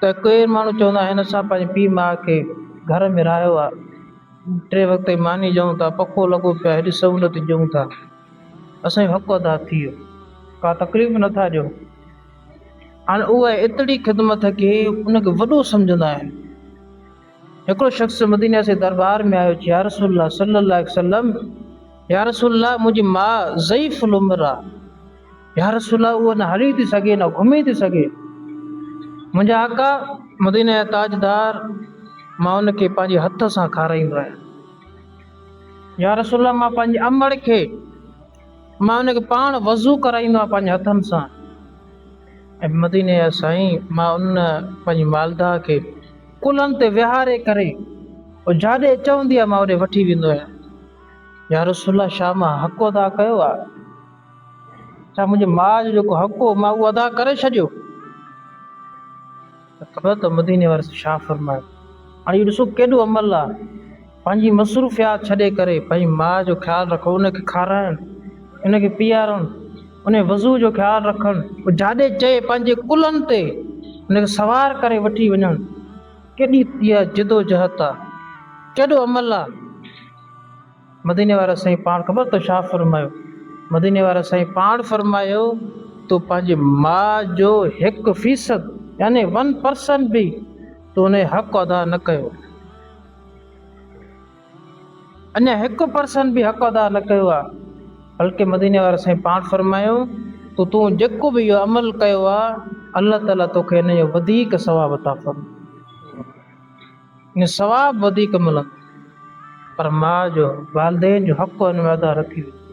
ته ڪير ماڻهو چوندا آهن اسان پنهنجي پيء ماء کي گهر ۾ رهايو آهي، ٽي وقت جي ماني ڏيون ٿا، پکو لڳو پيو آهي، هيڏي سهولت ڏيون ٿا، اسان جو حق ادا ٿي ويو، ڪا تڪليف نٿا ڏيون. هاڻي اها ايتري خدمت کي ان کي وڏو سمجهندا آهن. هڪڙو شخص مديني جي دربار ۾ آيو چي يا رسول الله صلي الله عليه وسلم يا رسول الله منهنجي ماء ضعيف العمر آ يا رسول الله اها نه هلي ٿي سگهي نه گهمي ٿي سگهي منهنجا آقا مديني جا تاجدار مان ان کي پنهنجي هٿ سان کارائيندو آهيان يا رسول الله مان پنهنجي امڙ کي مان ان کي پاڻ وضو ڪرائيندو آهيان پنهنجي هٿن سان ۽ مديني جا سائين مان ان پنهنجي والده کي ڪلهن تي ويهاري ڪري پوء جاڏي چوندي آهي مان اوڏي وٺي ويندو آهيان. يا رسول الله ڇا مان حق ادا ڪيو آهي؟ ڇا منهنجي ماء جو جيڪو حق هو مان اهو ادا ڪري ڇڏيو؟ ته خبر اٿو مديني واري ڇا فرمايو؟ هاڻي اهو ڏسو ڪيڏو عمل آهي پنهنجي مصروفيات ڇڏي ڪري پنهنجي ماء جو خيال رکڻ ان کي کارائڻ ان کي پيارڻ ان وضو جو خيال رکڻ، پوء جاڏي چئي پنهنجي ڪلهن تي ان کي سوار ڪري وٺي وڃڻ، ڪيڏي اها جدوجهد آ، ڪيڏو عمل آ. مديني وارا سائين پاڻ خبر اٿو ڇا فرمايو؟ مديني وارا سائين پاڻ فرمايو تو پنهنجي ماء جو هڪ فيصد يعني ون پرسنٽ به تو ان جو حق ادا نه ڪيو. اڃا هڪ پرسنٽ به حق ادا نه ڪيو آهي بلڪه مديني واري سائين پاڻ فرمايو ته تون جيڪو به اهو عمل ڪيو آهي الله تعالي توکي ان جو وڌيڪ ثواب عطا فرمائي ثواب وڌيڪ ملندو پر ماء جو والدين جو حق ان ۾ ادا نه ٿي ويندو.